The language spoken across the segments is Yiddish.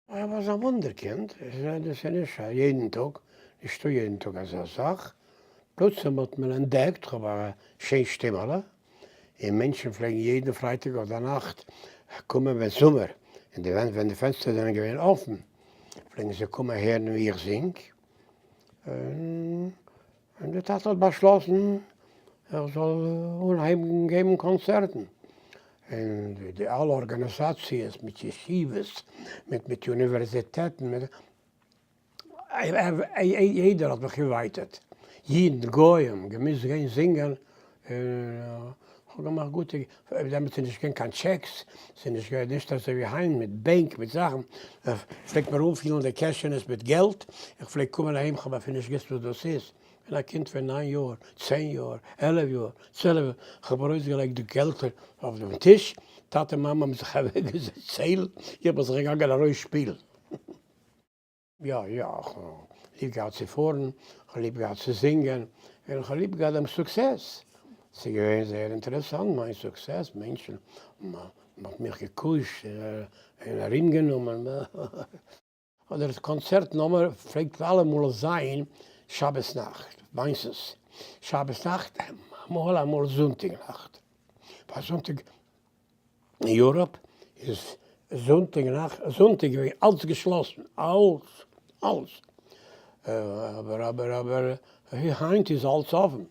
איך בין א וואונדערקינד, דאס איז נישט יעדן טאג, נישטא יעדן טאג אזא זאך, פלוצים האט מען אנטדעקט כ'האב א שיין שטימעלע, און מענטשן פלעגן יעדן פרייטאג אויף די נאכט קומען ווען זומער, און די ווען די פענסטער זענען געווען אפן, פלעגן זיי קומען הערן ווי איך זינג, און און דער טאטע האט באשלאסן איך זאל אנהייבן געבן קאנצערטן, און די אלע ארגאניזאציעס מיט ישיבות, מיט מיט אוניווערזיטעטן, מיט יעדער האט מיך invited, אידן, גוים, געמוזט גיין זינגען, און כ'האב געמאכט גוטע, דעמאלטס איז נישט געווען קיין טשעקס, ס'איז נישט געווען, נישט אזוי ווי היינט מיט בענק מיט זאכן, פלעגט מיר אנפילן די קעשענעס מיט געלט, איך פלעג קומען אהיים כ'האב אפילו נישט געוואוסט וואס דאס איז, כ'בין א קינד פון ניין יאר, צען יאר, 11 יאר, 12 יאר, כ'האב ארויסגעלייגט די געלטער אויף דעם טיש, טאטע מאמע האבן זיך אוועקגעזעצט ציילן, איך בין זיך געגאנגען ארויס שפילן. יא יא, כ'האב ליב געהאט צו פארן, כ'האב ליב געהאט צו זינגען, און כ'האב ליב געהאט דעם סוקסעס. ס'איז געווען זייער אינטערעסאנט מיין סוקסעס, מענטשן האבן מיך געקושט און ארומגענומען. אדער קאנצערט נומער פלעגט אלעמאל זיין שבת נאכט, מיינסטנס שבת נאכט, אמאל אמאל זונטאג נאכט, ווייל זונטאג אין Europe איז זונטאג נאכט, זונטאג געווען אלץ געשלאסן, אלץ, אלץ, אבער אבער אבער היינט איז אלץ אפן,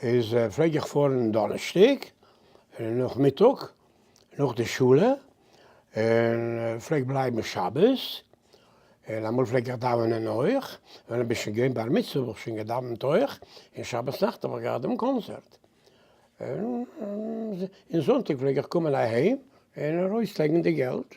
איז פלעג איך פארן דאנערשטאג נאכמיטאג נאך די שולע, און פלעג בלייבן שבת, און אמאל פלעג איך דאווענען אויך, ווען איך בין שוין געווען בר מצוה האב איך שוין געדאווענט אויך, און שבת נאכט האב איך געהאט דעם קאנצערט. און זונטאג פלעג איך קומען אהיים און ארויסלייגן די געלט.